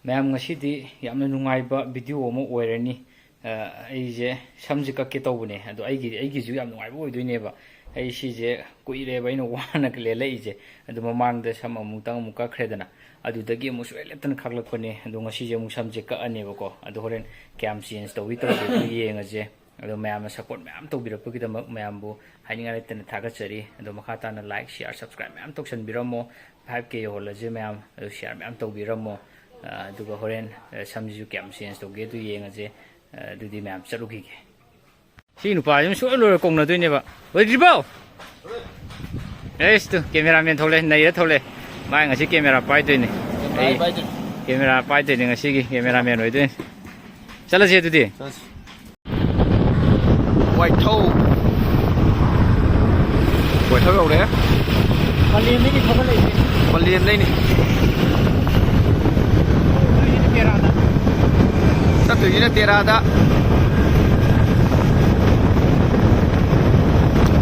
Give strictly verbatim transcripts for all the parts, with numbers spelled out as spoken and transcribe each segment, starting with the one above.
ꯃꯌꯥꯝ, ꯉꯁꯤꯗꯤ ꯌꯥꯝꯅ ꯅꯨꯡꯉꯥꯏꯕ ꯚꯤꯗꯤꯑꯣ ꯑꯃ ꯑꯣꯏꯔꯅꯤ꯫ ꯑ, ꯑꯩꯁꯦ ꯁꯝꯁꯦ ꯀꯛꯀꯦ ꯇꯧꯕꯅꯦ, ꯑꯗꯣ ꯑꯩꯒꯤꯗꯤ, ꯑꯩꯒꯤꯁꯨ ꯌꯥꯝ ꯅꯨꯡꯉꯥꯏꯕ ꯑꯣꯏꯗꯣꯏꯅꯦꯕ꯫ ꯑꯩ ꯁꯤꯁꯦ ꯀꯨꯏꯔꯦꯕ ꯑꯩꯅ ꯋꯥꯅ ꯂꯦꯜꯂꯛꯏꯁꯦ꯫ ꯑꯗꯣ ꯃꯃꯥꯡꯗ ꯁꯝ ꯑꯃꯨꯛꯇꯪ ꯑꯃꯨꯛ ꯀꯛꯈ꯭ꯔꯦꯗꯅ, ꯑꯗꯨꯗꯒꯤ ꯑꯃꯨꯛ ꯁꯨꯡꯂꯦꯞ ꯂꯦꯞꯇꯅ ꯀꯛꯂꯛꯄꯅꯦ꯫ ꯑꯗꯣ ꯉꯁꯤꯁꯦ ꯑꯃꯨꯛ ꯁꯝꯁꯦ ꯀꯛꯑꯅꯦꯕꯀꯣ꯫ ꯑꯗꯣ ꯍꯣꯔꯦꯟ ꯀꯌꯥꯝ ꯆꯦꯟꯖ ꯇꯧꯏ ꯇꯧꯗꯦ ꯑꯗꯨ ꯌꯦꯡꯉꯁꯦ꯫ ꯑꯗꯣ ꯃꯌꯥꯝꯅ ꯁꯞꯄꯣꯔꯠ ꯃꯌꯥꯝ ꯇꯧꯕꯤꯔꯛꯄꯒꯤꯗꯃꯛ ꯃꯌꯥꯝꯕꯨ ꯍꯥꯏꯅꯤꯡꯉꯥꯏ ꯂꯩꯇꯅ ꯊꯥꯒꯠꯆꯔꯤ꯫ ꯑꯗꯣ ꯃꯈꯥ ꯇꯥꯅ ꯂꯥꯏꯛ, ꯁꯤꯌꯥꯔ, ꯁꯕꯁꯀ꯭ꯔꯥꯏꯕ ꯃꯌꯥꯝ ꯇꯧꯁꯟꯕꯤꯔꯝꯃꯣ꯫ ꯐꯥꯏꯚ ꯀꯦ ꯌꯧꯍꯜꯂꯁꯦ ꯃꯌꯥꯝ꯫ ꯑꯗꯣ ꯁꯤꯌꯥꯔ ꯃꯌꯥꯝ ꯇꯧꯕꯤꯔꯝꯃꯣ꯫ ꯑ, ꯑꯗꯨꯒ ꯍꯣꯔꯦꯟ, ꯑ, ꯁꯝꯁꯤꯁꯨ ꯀꯌꯥꯝ ꯆꯦꯟꯖ ꯇꯧꯒꯦ ꯑꯗꯨ ꯌꯦꯡꯉꯁꯦ꯫ ꯑ, ꯑꯗꯨꯗꯤ ꯃꯌꯥꯝ ꯆꯠꯂꯨꯈꯤꯒꯦ꯫ ꯁꯤ ꯅꯨꯄꯥꯁꯤ ꯁꯨꯡꯂꯣꯏ ꯂꯣꯏꯔ ꯀꯧꯅꯗꯣꯏꯅꯦꯕ꯫ ꯂꯣꯏꯗ꯭ꯔꯤꯕꯣ? ꯑꯦꯁ ꯇꯨ, ꯀꯦꯃꯦꯔꯥꯃꯦꯟ ꯊꯣꯛꯂꯛꯑꯦ, ꯅꯩꯔ ꯊꯣꯛꯂꯛꯑꯦ꯫ ꯃꯥ ꯉꯁꯤ ꯀꯦꯃꯦꯔꯥ ꯄꯥꯏꯗꯣꯏꯅꯦ꯫ ꯑꯩ ꯄꯥꯏꯗꯣꯏꯅꯦ꯫ ꯀꯦꯃꯦꯔꯥ ꯄꯥꯏꯗꯣꯏꯅꯦ ꯉꯁꯤꯒꯤ, ꯀꯦꯃꯦꯔꯥꯃꯦꯟ ꯑꯣꯏꯗꯣꯏꯅꯦ꯫ ꯆꯠꯂꯁꯦ ꯑꯗꯨꯗꯤ꯫ ꯆꯠꯂꯁꯤ꯫ ꯋꯥꯏꯊꯧ꯫ ꯋꯥꯏꯊꯧ ꯌꯧꯔꯦ꯫ ꯄꯂꯦꯟꯗꯩꯅꯤ ꯊꯧꯒꯠꯂꯛꯏꯁꯦ꯫ ꯄꯂꯦꯟꯗꯩꯅꯤ꯫ ꯆꯠꯇꯣꯏꯁꯤꯅ ꯇꯦꯔꯥꯗ꯫ ꯆꯠꯇꯣꯏꯁꯤꯅ ꯇꯦꯔꯥꯗ꯫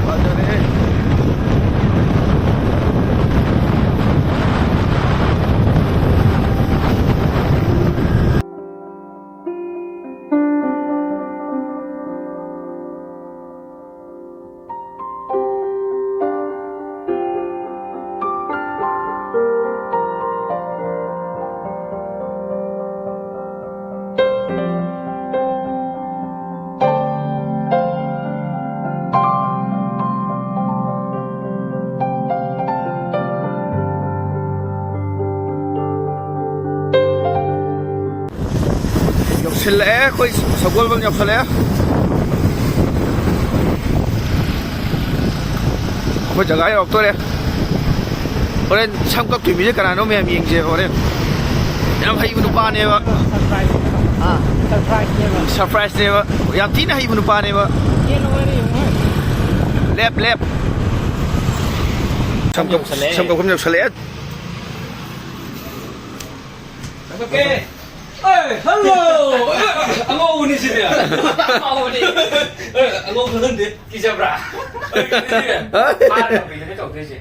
ꯐꯖꯔꯦꯍꯦ꯫ ꯌꯧꯁꯤꯜꯂꯛꯑꯦ, ꯑꯩꯈꯣꯏ ꯁꯒꯣꯜꯕꯟ ꯌꯧꯁꯤꯜꯂꯛꯑꯦ꯫ ꯑꯩꯈꯣꯏ ꯖꯒꯥ ꯌꯧꯔꯛꯇꯣꯔꯦ꯫ ꯍꯣꯔꯦꯟ ꯁꯝ ꯀꯛꯇꯣꯏ ꯃꯤꯁꯦ ꯀꯅꯥꯅꯣ ꯃꯌꯥꯝ ꯌꯦꯡꯁꯦ ꯍꯣꯔꯦꯟ꯫ ꯌꯥꯝ ꯍꯩꯕ ꯅꯨꯄꯥꯅꯦꯕ꯫ ꯑꯥ꯫ ꯁꯔꯄ꯭ꯔꯥꯏꯖꯅꯦꯕ꯫ ꯌꯥꯝ ꯊꯤꯅ ꯍꯩꯕ ꯅꯨꯄꯥꯅꯦꯕ꯫ ꯂꯦꯞ, ꯂꯦꯞ꯫ ꯁꯝ ꯀꯛ-, ꯌꯧꯁꯜꯂꯛꯑꯦ꯫ ꯁꯝ ꯀꯛꯐꯝ ꯌꯧꯁꯜꯂꯛꯑꯦ꯫ ꯑꯣꯀꯦ꯫ ꯑꯦ, ꯍꯜꯂꯣ! ꯑꯦ, ꯑꯉꯧꯕꯅꯤ ꯁꯤꯗꯤ꯫ ꯑꯉꯧꯕꯅꯤ꯫ ꯑꯦ, ꯑꯉꯧꯕ ꯈꯪꯍꯟꯗꯦ꯫ ꯀꯤꯖꯕ꯭ꯔꯥ? ꯑꯦ, ꯀꯤꯖꯩꯌꯦ꯫ ꯐꯥꯔꯒ ꯀꯩꯅꯣ ꯇꯧꯗꯣꯏꯁꯦ꯫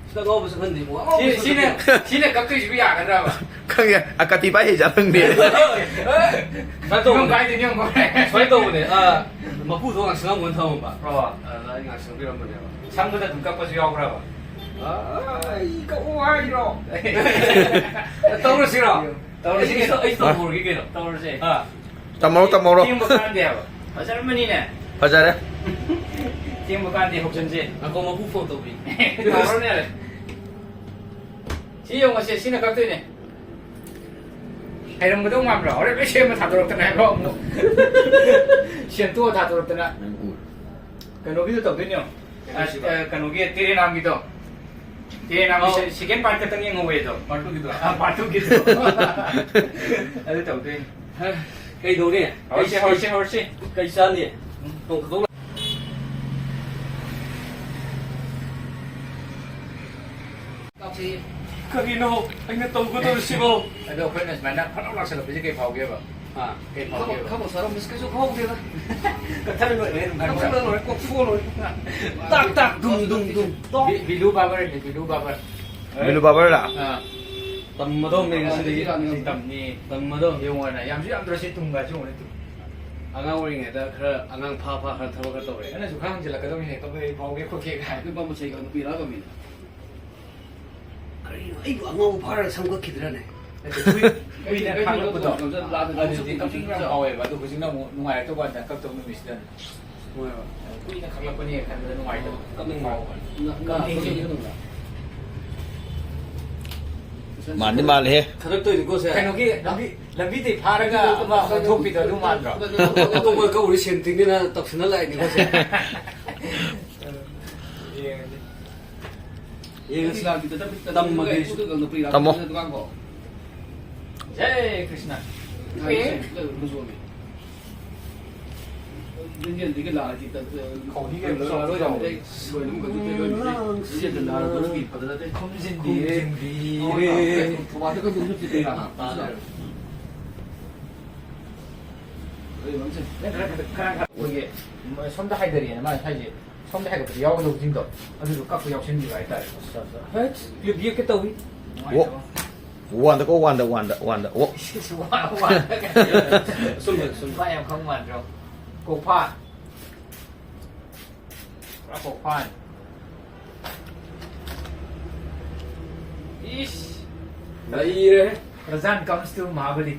ꯁꯤꯗ ꯑꯉꯧꯕ ꯆꯪꯍꯟꯗꯦ, ꯏꯕꯨꯡꯉꯣ꯫ ꯁꯤ-, ꯑꯉꯧꯕ ꯁꯤꯅ, ꯆꯪꯍꯟꯗꯦ꯫ ꯁꯤꯅ ꯀꯛꯇꯣꯏꯁꯤꯕꯨ ꯌꯥꯒꯗ꯭ꯔꯕ? ꯈꯪꯉꯦ, ꯑꯀꯥꯇꯤ ꯄꯥꯏ ꯍꯩꯖꯥ ꯈꯪꯗꯦ꯫ ꯁꯨꯃꯥꯏꯅ ꯇꯧꯕꯅꯦ꯫ ꯀꯥꯏꯗꯩꯅꯣ ꯌꯦꯡꯉꯣ꯫ ꯁꯨꯃꯥꯏꯅ ꯇꯧꯕꯅꯦ꯫ ꯑꯥ, ꯃꯄꯨꯗꯣ ꯉꯥꯛ ꯁꯪꯉꯝꯃꯣꯅ ꯊꯝꯃꯝꯕ꯫ ꯑꯣ꯫ ꯑꯗꯨꯗ ꯑꯩ ꯉꯥꯛ ꯁꯪꯕꯤꯔꯝꯕꯅꯦꯕ꯫ ꯁꯪꯕꯗ ꯑꯗꯨꯝ ꯀꯛꯄꯁꯨ ꯌꯥꯎꯕ꯭ꯔꯕ? ꯑꯥ, ꯑꯩ ꯀꯛꯎ ꯍꯥꯏꯔꯣ? ꯇꯧꯔꯁꯤꯔꯣ? ꯇꯧꯔꯁꯤ ꯑꯩ, ꯀꯩꯅꯣ꯫ ꯑꯩ ꯇꯧꯍꯧꯔꯒꯦ ꯀꯩꯅꯣ꯫ ꯇꯧꯔꯁꯦ꯫ ꯑꯥ꯫ ꯇꯝꯍꯧꯔꯣ, ꯇꯝꯍꯧꯔꯣ꯫ ꯊꯦꯡꯕ ꯀꯥꯟꯗꯦ ꯍꯥꯏꯕ꯫ ꯐꯖꯔꯝꯃꯅꯤꯅꯦ꯫ ꯐꯖꯔꯦ꯫ ꯊꯦꯡꯕ ꯀꯥꯟꯗꯦ, ꯍꯧꯖꯤꯟꯁꯦ꯫ ꯉꯥꯏꯈꯣ, ꯃꯄꯨ ꯐꯣꯟ ꯇꯧꯕꯤ꯫ ꯇꯧꯔꯣꯅꯦ ꯌꯥꯔꯦ꯫ ꯁꯤ ꯌꯦꯡꯉꯣꯁꯦ, ꯁꯤꯅ ꯀꯛꯇꯣꯏꯅꯦ꯫ ꯍꯩꯔꯝꯒꯗꯧ ꯃꯥꯟꯕ꯭ꯔꯥ? ꯍꯣꯔꯦꯟ ꯂꯣꯏ ꯁꯦꯝꯕ ꯊꯥꯗꯣꯔꯛꯇꯅ ꯍꯥꯏꯕ꯭ꯔꯣ ꯑꯃꯨꯛ? ꯁꯦꯝꯇꯣꯛꯑ ꯊꯥꯗꯣꯔꯛꯇꯅ꯫ ꯀꯩꯅꯣꯒꯤꯗꯣ ꯇꯧꯗꯣꯏꯅꯦ ꯌꯦꯡꯉꯣ꯫ ꯑ, ꯑ, ꯀꯩꯅꯣꯒꯤ ꯇꯦꯔꯦꯅꯥꯝꯒꯤꯗꯣ꯫ ꯇꯦꯔꯦꯅꯥꯝꯒꯤ ꯑꯧ꯫ ꯁꯦ-, second part ꯈꯛꯇꯪ ꯌꯦꯡꯍꯧꯋꯦ ꯑꯗꯣ꯫ Part two ꯒꯤꯗꯣ꯫ ꯑ, part two ꯒꯤꯗꯣ꯫ ꯑꯗꯨ ꯇꯧꯗꯣꯏꯅꯦ꯫ ꯍ, ꯀꯩꯗꯧꯔꯤ? ꯍꯧꯔꯁꯤ, ꯍꯧꯔꯁꯤ, ꯍꯧꯔꯁꯤ꯫ ꯀꯩ ꯆꯥꯅꯤ? ꯎꯝ꯫ ꯅꯣꯡ ꯐꯥꯗꯣꯛ ꯀꯔꯤꯅꯣ ꯑꯩꯅ ꯇꯧꯒꯗꯧꯔꯤꯁꯤꯕꯣ? ꯑꯗꯣ ꯑꯩꯈꯣꯏꯅ ꯁꯨꯃꯥꯏꯅ ꯐꯠ ꯂꯥꯎ ꯂꯥꯛꯁꯜꯂꯛꯄꯁꯦ ꯀꯩ ꯐꯥꯎꯒꯦꯕ? ꯑꯥ꯫ ꯀꯩ ꯐꯥꯎꯒꯦꯕ? ꯈꯕ-, ꯈꯕ ꯁꯥꯔꯝꯕꯁꯤ ꯀꯩꯁꯨ ꯈꯪꯍꯧꯗꯦꯗ꯫ ꯀꯠꯊꯔ ꯂꯣꯏꯔꯦ ꯑꯗꯨꯝ ꯈꯟꯕ꯭ꯔꯥ? ꯀꯠꯊꯔ ꯂꯣꯏꯔꯦ, ꯀꯣꯛꯊꯣꯛꯑ ꯂꯣꯏꯔꯦ꯫ ꯇꯥꯛ, ꯇꯥꯛ, ꯗꯨꯝ, ꯗꯨꯝ, ꯗꯨꯝ꯫ ꯕꯤ-, ꯕꯤꯂꯨ ꯕꯥꯕꯔꯅꯤ, ꯕꯤꯂꯨ ꯕꯥꯕꯔ꯫ ꯕꯤꯂꯨ ꯕꯥꯕꯔ ꯂꯥ? ꯑꯥ꯫ ꯇꯝꯃꯗꯧꯅꯦ ꯉꯁꯤꯗꯒꯤ꯫ ꯁꯤ ꯇꯝꯅꯤ꯫ ꯇꯝꯃꯗꯧꯅꯦ꯫ ꯌꯦꯡꯉꯣꯅꯦ, ꯌꯥꯝꯁꯨ ꯌꯥꯝꯗ꯭ꯔꯁꯤ ꯇꯨꯝꯒ ꯌꯦꯡꯉꯣꯅꯦ ꯇꯨꯝ꯫ ꯑꯉꯥꯡ ꯑꯣꯏꯔꯤꯉꯩꯗ ꯈꯔ ꯑꯉꯥꯡ ꯐꯥ ꯐꯥ ꯈꯔ ꯊꯕꯛ ꯈꯔ ꯇꯧꯔꯦ꯫ ꯅꯪꯅꯁꯨ ꯈꯔ ꯍꯪꯖꯤꯜꯂꯛꯀꯗꯧꯅꯤꯅꯦ, ꯀꯞꯄꯩ ꯐꯥꯎꯒꯦ ꯈꯣꯠꯀꯦ ꯀꯥꯏꯅ꯫ ꯅꯨꯄꯥ ꯃꯆꯩꯒ ꯅꯨꯄꯤ ꯂꯥꯛꯑꯒ ꯃꯤꯅ꯫ ꯀꯔꯤꯅꯣ, ꯑꯩꯕꯨ ꯑꯉꯥꯎꯕ ꯐꯥꯔꯒ ꯁꯝ ꯀꯛꯈꯤꯗ꯭ꯔꯅꯦ? ꯅꯠꯇꯦ, ꯀꯨꯏ-, ꯀꯨꯏꯅ ꯈꯥꯡꯂꯛꯄꯗꯣ꯫ ꯑꯗꯨꯗꯤ ꯀꯞꯅꯤꯡꯕ ꯌꯥꯝ ꯐꯥꯎꯋꯦꯕ꯫ ꯑꯗꯣ ꯍꯧꯖꯤꯛꯅ ꯑꯃꯨꯛ ꯅꯨꯡꯉꯥꯏꯔꯛꯇꯧꯕ ꯀꯥꯟꯗ ꯀꯞꯇꯧ ꯅꯨꯃꯤꯠꯁꯤꯗꯅꯦ꯫ ꯍꯣꯏ, ꯍꯣꯏ꯫ ꯀꯨꯏꯅ ꯈꯥꯡꯂꯛꯄꯅꯦ ꯈꯟꯕꯗ ꯅꯨꯡꯉꯥꯏꯇꯕ꯫ ꯀꯞꯅꯤꯡꯕ꯫ ꯐꯥꯎꯕ꯫ ꯀꯞꯅꯤꯡꯕ꯫ ꯃꯥꯟꯗꯤ ꯃꯥꯜꯂꯦꯍꯦ꯫ ꯊꯥꯗꯛꯇꯣꯏꯅꯤꯀꯣ ꯁꯦ꯫ ꯀꯩꯅꯣꯒꯤ ꯂꯝꯕꯤ, ꯂꯝꯕꯤꯗꯩ ꯐꯥꯔꯒ ꯑꯃ ꯑꯣꯟꯊꯣꯛꯄꯤꯗꯣ ꯑꯗꯨ ꯃꯥꯟꯗ꯭ꯔꯣ? ꯑꯇꯣꯞꯄ ꯀꯧꯔꯤ ꯁꯦꯟꯇꯤꯡꯅꯤꯅ ꯇꯧꯁꯤꯟꯅ ꯂꯥꯛꯏꯅꯤꯀꯣ ꯁꯦ꯫ ꯌꯦꯡꯉꯁꯤ꯫ ꯌꯦꯡꯉꯁꯤ꯫ ꯇꯝꯃꯒꯦ꯫ ꯇꯝꯃꯣ꯫ ꯖꯦ ꯀ꯭ꯔꯤꯁꯅ꯫ ꯈꯧꯔꯤꯒ ꯂꯣꯏ ꯆꯥꯎꯔꯦ꯫ ꯈꯨꯝꯖꯤꯟꯕꯤꯔꯦ꯫ ꯈꯨꯝꯖꯤꯟꯕꯤꯔꯦ꯫ ꯅꯪ ꯈꯔ, ꯈꯔ, ꯈꯔ, ꯈꯔ ꯑꯩꯈꯣꯏꯒꯤ ꯁꯣꯝꯗ ꯍꯥꯏꯊꯔꯛꯑꯦꯅ ꯃꯥꯅ ꯍꯥꯏꯁꯦ, ꯁꯣꯝꯗ ꯍꯥꯏꯒꯠꯄꯗ ꯌꯥꯎꯒꯗꯧꯕꯁꯤꯡꯗꯣ ꯑꯗꯨꯗꯣ ꯀꯛꯄ ꯌꯥꯎꯁꯤꯟꯕꯤꯕ ꯍꯥꯏꯇꯥꯔꯦ꯫ ꯑꯠꯆꯥ, ꯑꯠꯆꯥ꯫ ꯍꯩꯠ, ꯀ꯭ꯂꯤꯞ ꯌꯦꯛꯀꯦ ꯇꯧꯏ꯫ ꯑꯣ꯫ ꯅꯨꯡꯉꯥꯏꯇꯕ꯫ ꯋꯥꯟꯗ ꯀꯣ, ꯋꯥꯟꯗ, ꯋꯥꯟꯗ, ꯋꯥꯟꯗ꯫ ꯑꯣ꯫ ꯏꯁ, ꯏꯁ, ꯋꯥ-, ꯋꯥ-, ꯑꯆꯨꯝꯕ, ꯑꯆꯨꯝꯕ꯫ ꯋꯥ ꯌꯥꯝ ꯈꯪꯕ ꯃꯥꯟꯗ꯭ꯔꯣ? ꯀꯣꯛꯐꯥ꯫ ꯄꯨꯔꯥ ꯀꯣꯛꯐꯥꯅꯤ꯫ ꯏꯁ! ꯅꯩꯔꯦ꯫ Tarzan comes to Mahabali꯫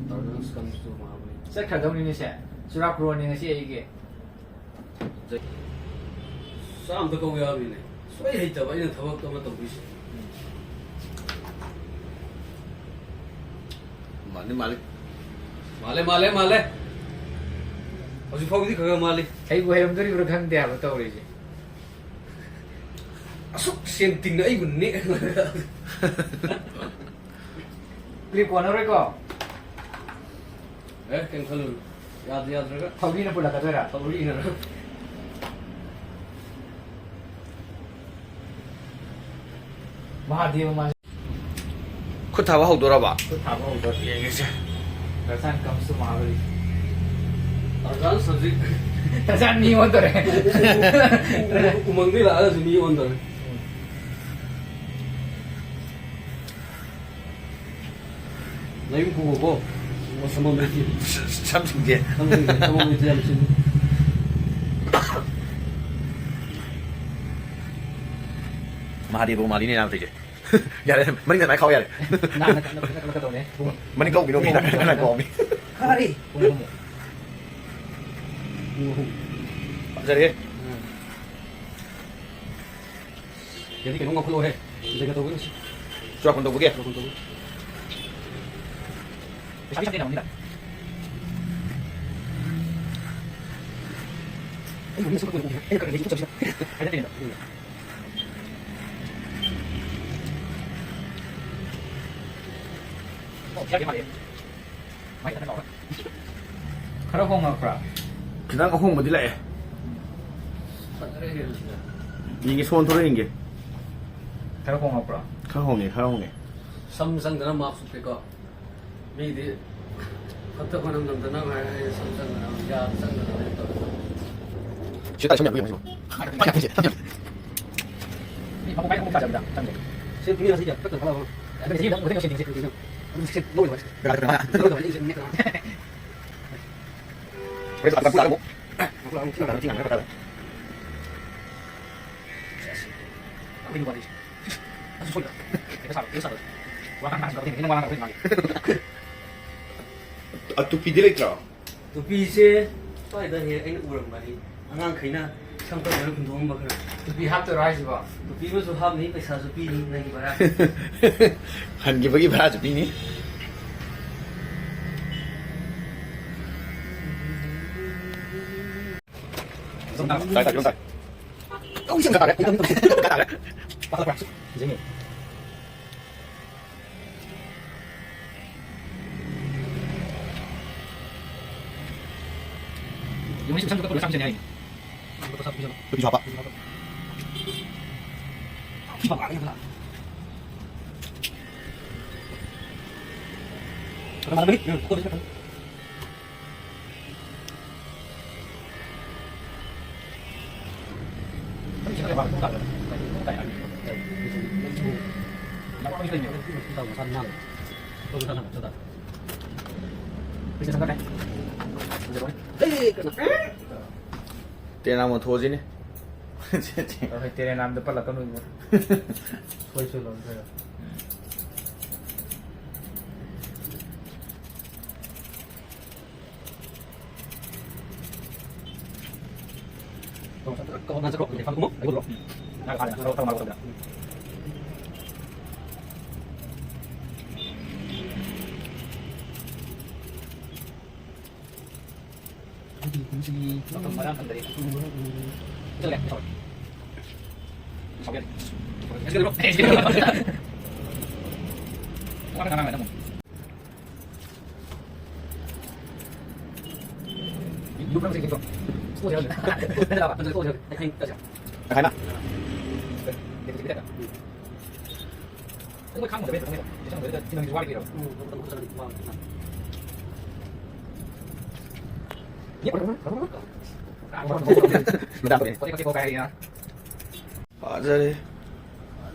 Tarzan comes to Mahabali꯫ ꯆꯠꯈ꯭ꯔꯗꯧꯅꯤꯅꯦ ꯁꯦ꯫ ꯆꯨꯔꯥꯀꯣꯔꯣꯟꯅꯤ ꯉꯁꯤ ꯑꯩꯒꯤ꯫ ꯆꯥꯛ ꯑꯝꯇ ꯀꯧ ꯌꯥꯕꯅꯤꯅꯦ꯫ ꯁꯨꯡꯍꯩ ꯍꯩꯇꯕ ꯑꯩꯅ ꯊꯕꯛ ꯑꯃ ꯇꯧꯗꯣꯏꯁꯦ꯫ ꯃꯥꯜꯂꯤ, ꯃꯥꯜꯂꯤ꯫ ꯃꯥꯜꯂꯦ, ꯃꯥꯜꯂꯦ, ꯃꯥꯜꯂꯦ꯫ ꯍꯧꯖꯤꯛ ꯐꯥꯎꯒꯤꯗꯤ ꯈꯔ ꯈꯔ ꯃꯥꯜꯂꯤ꯫ ꯍꯩꯕꯨ ꯍꯩꯔꯝꯗꯣꯔꯤꯕ꯭ꯔꯥ ꯈꯪꯗꯦ ꯍꯥꯏꯕ ꯇꯧꯔꯤꯁꯦ꯫ ꯑꯁꯨꯛ ꯁꯦꯟ ꯇꯤꯡꯅ ꯑꯩꯕꯨ ꯅꯦꯛ-, ꯀ꯭ꯂꯤꯞ ꯀꯣꯟꯅꯔꯣꯏꯀꯣ? ꯑꯦ, ꯀꯩꯝ ꯈꯜꯂꯨꯅꯨ꯫ ꯌꯥꯗ ꯌꯥꯗ꯭ꯔꯒ ꯊꯧꯔꯤꯅ ꯄꯨꯜꯂꯛꯀꯗꯣꯏꯔꯥ? ꯊꯧꯔꯤꯅ꯫ ꯃꯍꯥꯗꯦꯕ ꯃꯥ-, ꯈꯨꯠ ꯊꯥꯕ ꯍꯧꯗꯣꯔꯕ? ꯈꯨꯠ ꯊꯥꯕ ꯍꯧꯗꯣꯔꯦ꯫ ꯌꯦꯡꯒꯦꯁꯦ꯫ Tarzan comes to Mahabali꯫ Tarzan ꯍꯧꯖꯤꯛ Tarzan ꯃꯤ ꯑꯣꯟꯗꯣꯔꯦ꯫ ꯎ-, ꯎ-, ꯎ-, ꯎꯃꯪꯗꯩ ꯂꯥꯛꯑꯒꯁꯨ ꯃꯤ ꯑꯣꯟꯗꯣꯔꯦ꯫ ꯅꯌꯨꯝ ꯄꯨꯒꯣꯀꯣ꯫ ꯁꯝꯕꯝ ꯂꯩꯇꯦ꯫ ꯁꯝꯁꯤꯡꯁꯦ꯫ ꯁꯝꯁꯤꯡꯁꯦ, ꯁꯝꯕꯝ ꯂꯩꯇꯦ ꯌꯥꯝ ꯁꯤꯡꯉꯤ꯫ ꯃꯍꯥꯗꯦꯕ ꯎꯃꯥꯂꯤꯅꯦ ꯅꯥꯕ ꯇꯧꯏꯁꯦ꯫ ꯌꯥꯔꯦ, ꯃꯅꯤꯡꯗ ꯑꯗꯨꯃꯥꯏꯅ ꯈꯥꯎ ꯌꯥꯔꯦ꯫ ꯅꯥ-, ꯅꯥ-, ꯅꯥ-, ꯅꯥ-, ꯅꯥ-, ꯅꯥ-, ꯇꯧꯅꯦ꯫ ꯄꯨꯡ ꯃꯅꯤꯡ ꯀꯧꯕꯤꯅꯣ, ꯃꯤ ꯄꯨꯡ ꯑꯍꯨꯝ ꯅꯥꯀꯟ ꯅꯥꯀꯟ ꯇꯧꯅꯦ꯫ ꯀꯧꯕꯤ꯫ ꯐꯔꯦ꯫ ꯄꯨꯡ ꯑꯍꯨꯝꯃꯨꯛ꯫ ꯄꯨꯡ ꯑꯍꯨꯝ꯫ ꯐꯖꯔꯦ꯫ ꯎꯝ꯫ ꯁꯤꯗꯗꯤ ꯀꯩꯅꯣꯝ ꯉꯥꯎꯈꯠꯂꯛꯑꯣꯍꯦ꯫ ꯖꯒ ꯇꯧꯕꯒꯤ ꯃꯁꯤ꯫ ꯆꯨꯔꯥꯀꯣꯔꯣꯟ ꯇꯧꯕꯒꯤ? ꯆꯨꯔꯥꯀꯣꯔꯣꯟ ꯇꯧꯕꯒꯤ꯫ ꯄꯩꯁꯥ ꯄꯤꯁꯥ ꯇꯦꯟꯅꯕꯅꯤꯗ꯫ ꯑꯩ ꯃꯃꯤꯡ ꯑꯁꯨꯝ ꯀꯛꯄꯗ ꯎꯗꯦ꯫ ꯑꯩꯅ ꯀꯛꯂꯗꯤ ꯑꯩ ꯆꯠꯁꯤꯔ? ꯍꯥꯏꯅꯗꯦꯅꯦ꯫ ꯑꯣ, ꯄꯩꯁꯥ ꯄꯤꯕ ꯃꯥꯜꯂꯦ꯫ ꯃꯥꯏ ꯈꯛꯇ ꯂꯥꯎꯔ꯫ ꯈꯔ ꯍꯣꯡꯉꯛꯄ꯭ꯔꯥ? ꯈꯤꯇꯪ ꯑꯍꯣꯡꯕꯗꯤ ꯂꯥꯛꯑꯦ꯫ ꯐꯖꯔꯦ ꯍꯦꯜꯂꯤꯁꯤꯅ꯫ ꯌꯦꯡꯒꯦ, ꯁꯣꯟ ꯊꯣꯛꯂ ꯌꯦꯡꯒꯦ꯫ ꯈꯔ ꯍꯣꯡꯉꯛꯄ꯭ꯔꯥ? ꯈꯔ ꯍꯣꯡꯉꯦ, ꯈꯔ ꯍꯣꯡꯉꯦ꯫ ꯁꯝ ꯆꯪꯗꯅ ꯃꯥꯛꯁ ꯎꯞꯄꯦꯀꯣ꯫ ꯃꯤꯗꯤ ꯐꯠꯇ ꯃꯅꯝ ꯅꯝꯗꯅꯕ ꯍꯥꯏꯔ ꯑꯩ ꯁꯝ ꯆꯪꯗꯅꯕ, ꯌꯥ ꯆꯪꯗꯅꯕ ꯍꯥꯏꯅ ꯇꯧꯋꯦ꯫ ꯁꯤ ꯇꯥꯏ ꯁꯝ ꯌꯥꯝ ꯌꯦꯡꯉꯨ ꯁꯤꯕꯣ꯫ ꯁꯝ ꯌꯥꯝ ꯌꯦꯡꯉꯨ꯫ ꯃꯄꯨꯡ ꯐꯥꯏ ꯑꯃꯨꯛ ꯆꯥꯖꯕꯗ ꯆꯪꯗꯦ꯫ ꯁꯤ ꯇꯨꯃꯤꯟꯅ ꯁꯤ ꯀꯛꯇ ꯊꯣꯛꯂꯛꯑꯣ꯫ ꯑꯗꯨꯗꯤ ꯁꯤ ꯃꯊꯪ ꯁꯤ ꯁꯤꯡꯁꯦ꯫ ꯑꯗꯨ ꯁꯤ ꯂꯣꯏꯔꯣꯏ꯫ ꯀꯅꯥ ꯀꯅꯥ? ꯑꯗꯨ ꯂꯣꯏꯔꯣꯏ꯫ ꯑꯩ ꯁꯤ ꯅꯦꯛ ꯀꯅꯥ? ꯍꯣꯔꯦꯟ ꯆꯥꯛ ꯆꯥꯔꯒ ꯑꯃꯨꯛ꯫ ꯃꯄꯨꯡ ꯑꯃꯨꯛ ꯊꯤꯜꯂꯛꯑꯣ꯫ ꯊꯤꯜꯂꯛꯑꯣ꯫ ꯑꯩꯈꯣꯏꯒꯤ ꯋꯥꯔꯤꯁꯦ꯫ ꯑꯁ, ꯁꯣꯏꯗ꯫ ꯍꯦꯛꯇ ꯁꯥꯔꯣ, ꯍꯦꯛꯇ ꯁꯥꯔꯣ꯫ ꯋꯥ ꯉꯥꯡ ꯉꯥꯡ ꯁꯥꯔꯣ꯫ ꯑꯩꯅ ꯋꯥ ꯉꯥꯡ ꯉꯥꯡ ꯉꯥꯡ꯫ ꯑ, ꯇꯨꯄꯤꯗꯤ ꯂꯩꯇ꯭ꯔꯣ? ꯇꯨꯄꯤꯁꯦ ꯁ꯭ꯋꯥꯏꯗ ꯍꯦꯛ ꯑꯩꯅ ꯎꯔꯝꯕꯅꯤ꯫ ꯑꯉꯥꯡꯈꯩꯅ ꯁꯝ ꯀꯛꯅꯕ ꯍꯨꯟꯗꯣꯛꯑꯝꯕ ꯈꯔ꯫ ꯇꯨꯄꯤ ꯍꯥꯞꯇꯣꯏꯔꯣ ꯍꯥꯏꯁꯤꯕꯣ? ꯇꯨꯄꯤ ꯑꯃꯁꯨ ꯍꯥꯞꯅꯤ, ꯄꯩꯁꯥꯁꯨ ꯄꯤꯅꯤ, ꯅꯪꯒꯤ ꯚꯔꯥ꯫ ꯍꯟꯈꯤꯕꯒꯤ ꯚꯔꯥꯁꯨ ꯄꯤꯅꯤ꯫ ꯇꯥꯏ, ꯇꯥꯏ, ꯇꯥꯏ꯫ ꯇꯥꯔꯦ꯫ ꯇꯥꯔꯦ꯫ ꯌꯦꯡꯉꯨꯅꯦ, ꯁꯤ ꯁꯝꯗꯨꯒ ꯄꯨꯔꯒ ꯆꯥꯕꯤꯁꯅꯦ ꯍꯥꯏꯅꯦ꯫ ꯅꯨꯄꯤꯁꯨ ꯍꯥꯞꯄ꯫ ꯇꯦꯅꯥꯃꯣ ꯊꯣꯛꯑꯁꯤꯅꯦ꯫ ꯍꯣꯏ, ꯇꯦꯔꯦꯅꯥꯝꯗ ꯄꯜꯂꯛꯀꯅꯨ ꯏꯕꯨꯡꯉꯣ꯫ ꯁꯣꯏ ꯁꯣꯏ ꯂꯣꯏꯈ꯭ꯔꯦ꯫ ꯐꯖꯔꯦ꯫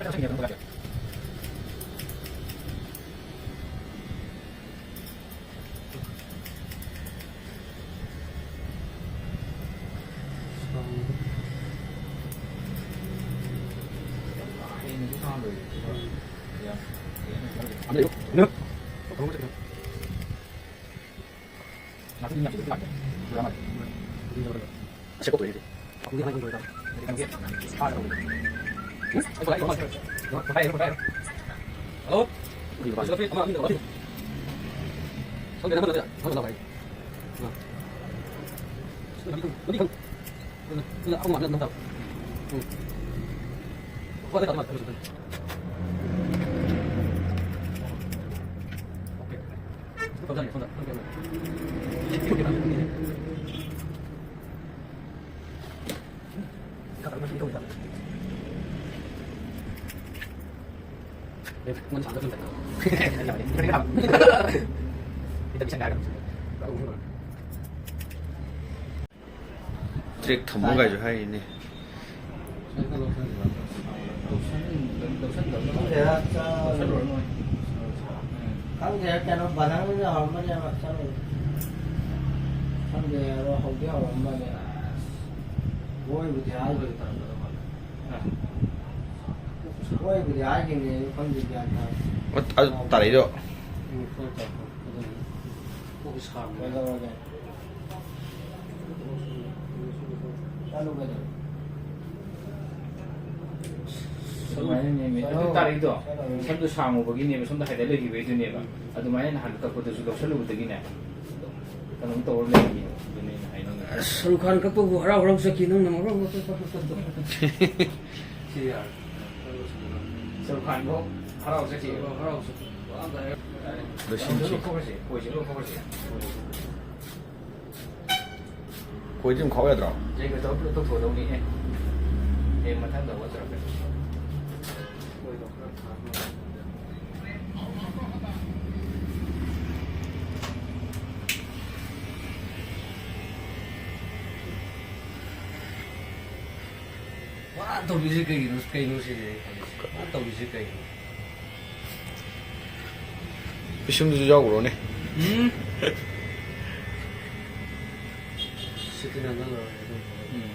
Okay. ꯇ꯭ꯔꯦꯛ ꯊꯝꯃꯨ ꯀꯥꯏꯁꯨ ꯍꯥꯏꯔꯤꯅꯦ꯫ ꯈꯪꯗꯦꯗ, ꯆꯥ-, ꯈꯪꯗꯦꯗ, ꯀꯩꯅꯣ, ꯕꯖꯥꯔꯗ ꯍꯧꯔꯝꯕꯅꯦꯕ, ꯆꯠꯂꯨꯕꯗ꯫ ꯈꯪꯗꯦ, ꯑꯗꯣ ꯍꯧꯗꯤ ꯍꯧꯔꯝꯕꯅꯦ꯫ ꯃꯣꯏꯕꯨꯗꯤ ꯍꯥꯏꯗꯣꯏ꯫ ꯃꯣꯏꯕꯨꯗꯤ ꯍꯥꯏꯈꯤꯕꯅꯦ, ꯑꯗꯨ ꯈꯪꯗꯦ, ꯒ꯭ꯌꯥꯟ ꯇꯥꯗꯦ꯫ ꯑꯣ, ꯑꯗꯨ ꯇꯥꯔꯛꯏꯗꯣ? ꯎꯝ, ꯐꯣꯟ ꯇꯧꯔꯛꯄ꯫ ꯑꯗꯨꯅꯤ꯫ ꯀꯣꯛꯁꯦ ꯁꯥꯕꯅꯦ꯫ ꯀꯩꯗꯧꯔꯒꯦ? ꯆꯠꯂꯨ ꯀꯩꯗꯧꯔꯒꯦ? ꯁꯨꯃꯥꯏꯅꯅꯦꯃꯤ꯫ ꯑꯗꯨ ꯇꯥꯔꯛꯏꯗꯣ, ꯁꯝꯗꯣ ꯁꯥꯡꯉꯨꯕꯒꯤꯅꯦꯕ, ꯁꯣꯝꯗ ꯍꯥꯏꯗ ꯂꯩꯈꯤꯕꯩꯗꯨꯅꯦꯕ꯫ ꯑꯗꯨꯃꯥꯏꯅ ꯅꯍꯥꯟ ꯀꯛꯄꯗꯁꯨ ꯂꯧꯁꯜꯂꯨꯕꯗꯒꯤꯅꯦ, ꯀꯩꯅꯣꯝ ꯇꯧꯔ ꯂꯩꯔꯤꯅꯦꯕ꯫ ꯑꯗꯨꯅꯦ ꯑꯩꯅ ꯍꯥꯏꯅꯤꯡꯉꯤꯁꯦ꯫ ꯑꯁ, ꯁꯔꯨꯛ ꯈꯥꯟ ꯀꯛꯄꯕꯨ ꯍꯔꯥꯎ ꯍꯔꯥꯎ ꯆꯠꯈꯤ, ꯅꯪꯅ ꯃꯔꯣꯟ ꯑꯃ꯫ ꯁꯤ ꯌꯥꯔꯦ꯫ ꯁꯔꯨꯛ ꯈꯥꯟꯕꯨ ꯍꯔꯥꯎ ꯆꯠꯈꯤ꯫ ꯍꯔꯥꯎ ꯆꯠꯈꯤ꯫ ꯂꯣꯏꯁꯤꯟꯁꯤ꯫ ꯂꯧꯊꯣꯛꯈ꯭ꯔꯁꯦ, ꯈꯣꯏꯁꯦ ꯂꯧꯊꯣꯛꯈ꯭ꯔꯁꯦ꯫ ꯈꯣꯏꯗꯤ ꯑꯗꯨꯝ ꯈꯥꯎ ꯌꯥꯗ꯭ꯔꯣ? ꯖꯩꯒ ꯇꯧꯔ ꯄꯨꯂꯞ ꯇꯧꯊꯣꯛꯑꯗꯧꯅꯤ꯫ ꯑꯦ, ꯑꯦ, ꯃꯊꯪꯗ ꯑꯣꯠꯆꯔꯛꯀꯅꯤ꯫ ꯋꯥ ꯇꯧꯕꯤꯁꯦ ꯀꯩꯒꯤꯅꯣ, ꯀꯩꯅꯣ ꯁꯤꯅꯦ ꯑꯩ ꯈꯜꯂꯤꯁꯦ꯫ ꯋꯥ ꯇꯧꯕꯤꯁꯦ ꯀꯩꯒꯤꯅꯣ? ꯄꯤꯁꯨꯝꯗꯨꯁꯨ ꯌꯥꯎꯈ꯭ꯔꯣꯅꯦ꯫ ꯎꯝ꯫ ꯁꯤꯠꯇꯤ ꯅꯥꯟꯅ ꯂꯧꯔꯦ ꯑꯗꯨꯝ꯫ ꯎꯝ꯫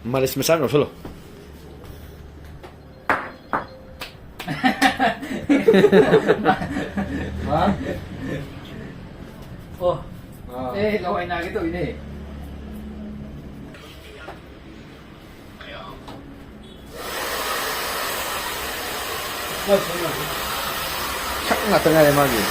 ꯃꯥꯂꯤꯁ ꯃꯆꯥ ꯑꯃ ꯂꯧꯁꯜꯂꯣ꯫ ꯍꯥ? ꯑꯣ꯫ ꯑꯥ꯫ ꯑꯦ, ꯂꯋꯥꯏ ꯅꯥꯒꯦ ꯇꯧꯏꯅꯦ꯫ ꯁꯛ ꯉꯥꯛꯇ ꯉꯥꯏꯔꯦ ꯃꯥꯒꯤ꯫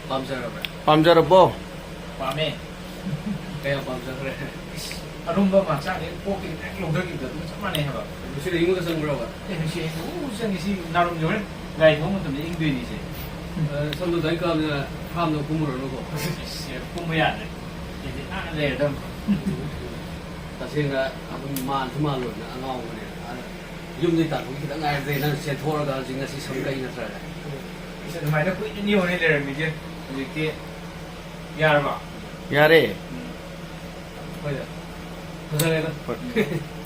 ꯄꯥꯝꯖꯔꯕ꯭ꯔꯥ? ꯄꯥꯝꯖꯔꯕꯣ? ꯄꯥꯝꯃꯦ꯫ ꯀꯌꯥꯝ ꯄꯥꯝꯖꯈ꯭ꯔꯦ? ꯏꯁ, ꯑꯔꯨꯝꯕ ꯑꯃ ꯍꯛꯆꯥꯡꯗꯒꯤ ꯄꯣꯛꯈꯤꯕ ꯍꯦꯛ ꯂꯧꯊꯈꯤꯕꯗ ꯑꯗꯨꯒ ꯆꯞ ꯃꯥꯟꯅꯩ ꯍꯥꯏꯕ꯫ ꯉꯁꯤꯗꯤ ꯑꯌꯤꯡꯕꯗ ꯆꯪꯕ꯭ꯔꯕ? ꯑꯦ, ꯉꯁꯤ ꯑꯌꯤꯡꯕ ꯆꯪꯉꯤ꯫ ꯁꯤ ꯅꯥꯔꯨꯝꯁꯦ ꯍꯣꯔꯦꯟ ꯒꯥꯔꯤ ꯊꯧꯕ ꯃꯇꯝꯗ ꯏꯪꯗꯣꯏꯅꯤ ꯁꯦ꯫ ꯑ, ꯁꯝꯗꯣ ꯑꯗꯨꯃꯥꯏꯅ ꯀꯛꯑꯕꯅꯤꯅ ꯐꯥꯝꯗ ꯀꯨꯝꯃꯨꯔꯅꯨꯀꯣ꯫ ꯑꯁ, ꯀꯨꯝꯕ ꯌꯥꯗ꯭ꯔꯦ꯫ ꯁꯤꯗꯤ ꯑꯥ ꯂꯩꯔꯗꯝꯅꯤ꯫ ꯇꯁꯦꯡꯅ ꯑꯗꯨꯝ ꯃꯥꯟꯁꯨ ꯃꯥꯜꯂꯣꯏꯅ ꯑꯉꯥꯎꯕꯅꯦ꯫ ꯑꯗ ꯌꯨꯝꯗꯩ ꯇꯥꯟꯊꯣꯛꯈꯤ ꯈꯤꯇꯪ ꯉꯥꯏꯔꯗꯤ ꯅꯪ ꯆꯦꯟꯊꯣꯛꯑꯒ ꯍꯧꯖꯤꯛ ꯉꯁꯤ ꯁꯝ ꯀꯛꯏ ꯅꯠꯇ꯭ꯔꯥꯅꯦ? ꯏꯁ, ꯑꯗꯨꯃꯥꯏꯅ ꯀꯨꯏꯅ ꯅꯤꯌꯣꯅꯦ ꯂꯩꯔꯝꯃꯤꯁꯦ꯫ ꯍꯧꯖꯤꯛꯇꯤ ꯌꯥꯔꯕ? ꯌꯥꯔꯦ꯫ ꯎꯝ꯫ ꯍꯣꯏꯗ꯫ ꯐꯖꯔꯦꯗ꯫ ꯍꯣꯏ꯫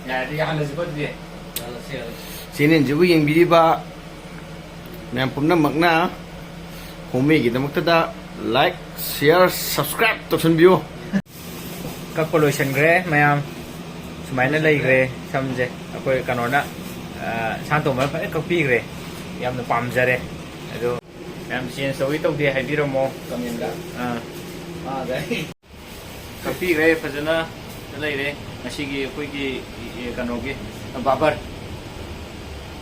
ꯌꯥꯔꯗꯤ ꯌꯥꯍꯜꯂꯁꯤꯀꯣ ꯑꯗꯨꯗꯤ꯫ ꯌꯥꯍꯜꯂꯁꯤ, ꯌꯥꯍꯜꯂꯁꯤ꯫ ꯆꯦꯅꯦꯜꯁꯤꯕꯨ ꯌꯦꯡꯕꯤꯔꯤꯕ ꯃꯌꯥꯝ ꯄꯨꯝꯅꯃꯛꯅ ꯍꯣꯃꯤꯒꯤꯗꯃꯛꯇꯗ like, share, subscribe ꯇꯧꯁꯟꯕꯤꯌꯨ꯫ ꯀꯛꯄ ꯂꯣꯏꯁꯟꯈ꯭ꯔꯦ ꯃꯌꯥꯝ꯫ ꯁꯨꯃꯥꯏꯅ ꯂꯩꯈ꯭ꯔꯦ ꯁꯝꯁꯦ꯫ ꯑꯩꯈꯣꯏ ꯀꯩꯅꯣꯅ, ꯑ, ꯁꯥꯟꯇꯣꯝꯕꯅ ꯐꯖꯅ ꯀꯛꯄꯤꯈ꯭ꯔꯦ꯫ ꯌꯥꯝꯅ ꯄꯥꯝꯖꯔꯦ꯫ ꯑꯗꯣ ꯃꯌꯥꯝ change ꯇꯧꯏ ꯇꯧꯗꯦ ꯍꯥꯏꯕꯤꯔꯝꯃꯣ comment ꯇ꯫ ꯑꯥ꯫ ꯃꯥꯗ꯫ ꯀꯛꯄꯤꯈ꯭ꯔꯦ ꯐꯖꯅ꯫ ꯂꯩꯔꯦ ꯉꯁꯤꯒꯤ ꯑꯩꯈꯣꯏꯒꯤ, ꯑꯦ, ꯀꯩꯅꯣꯒꯤ ꯕꯥꯕꯔ,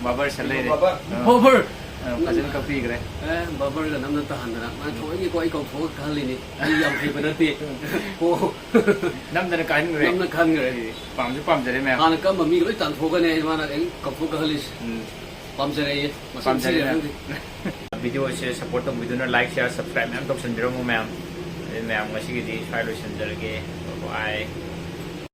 ꯕꯥꯕꯔ ꯁꯠ ꯂꯩꯔꯦ꯫ ꯕꯥꯕꯔ꯫ ꯑ, ꯕꯥꯕꯔ꯫ ꯑ, ꯐꯖꯅ ꯀꯛꯄꯤꯈ꯭ꯔꯦ꯫ ꯑꯦ, ꯕꯥꯕꯔꯒ ꯅꯝꯅ ꯇꯥꯍꯟꯗꯅ ꯃꯥꯅ ꯊꯑꯣꯏꯅꯀꯣ ꯑꯩ ꯀꯧꯊꯣꯛꯑꯒ ꯀꯛꯍꯜꯂꯤꯅꯤ꯫ ꯑꯩ ꯌꯥꯝ ꯍꯩꯕ ꯅꯠꯇꯦ꯫ ꯀꯣ꯫ ꯅꯝꯗꯅ ꯀꯥꯍꯟꯈ꯭ꯔꯦ꯫ ꯅꯝꯅ ꯀꯥꯍꯟꯈ꯭ꯔꯦ꯫ ꯑꯦ, ꯄꯥꯝꯁꯨ ꯄꯥꯝꯖꯔꯦ ꯃꯌꯥꯝ꯫ ꯍꯥꯟꯅ ꯀꯛꯑꯝꯕ ꯃꯤꯒ ꯂꯣꯏ ꯇꯥꯟꯊꯣꯛꯀꯅꯤ ꯑꯩ ꯃꯥꯅ ꯑꯩ ꯀꯧꯊꯣꯛ ꯀꯛꯍꯜꯂꯤꯁꯦ꯫ ꯎꯝ, ꯄꯥꯝꯖꯔꯦ ꯑꯩ꯫ ꯃꯁꯛ ꯄꯥꯝꯖꯔꯦ ꯊꯤꯔꯦ ꯃꯌꯥꯝ꯫ ꯈꯪꯗꯦ꯫ ꯚꯤꯗꯤꯑꯣꯁꯦ ꯁꯞꯄꯣꯔꯠ ꯇꯧꯕꯤꯗꯨꯅ ꯂꯥꯏꯛ, ꯁꯤꯌꯥꯔ, ꯁꯕꯁꯀ꯭ꯔꯥꯏꯕ ꯃꯌꯥꯝ ꯇꯧꯁꯟꯕꯤꯔꯝꯃꯣ ꯃꯌꯥꯝ꯫ ꯑꯗꯨ ꯃꯌꯥꯝ ꯉꯁꯤꯒꯤꯗꯤ ꯁ꯭ꯋꯥꯏ ꯂꯣꯏꯁꯤꯟꯖꯔꯒꯦ꯫ ꯕꯥꯏ꯫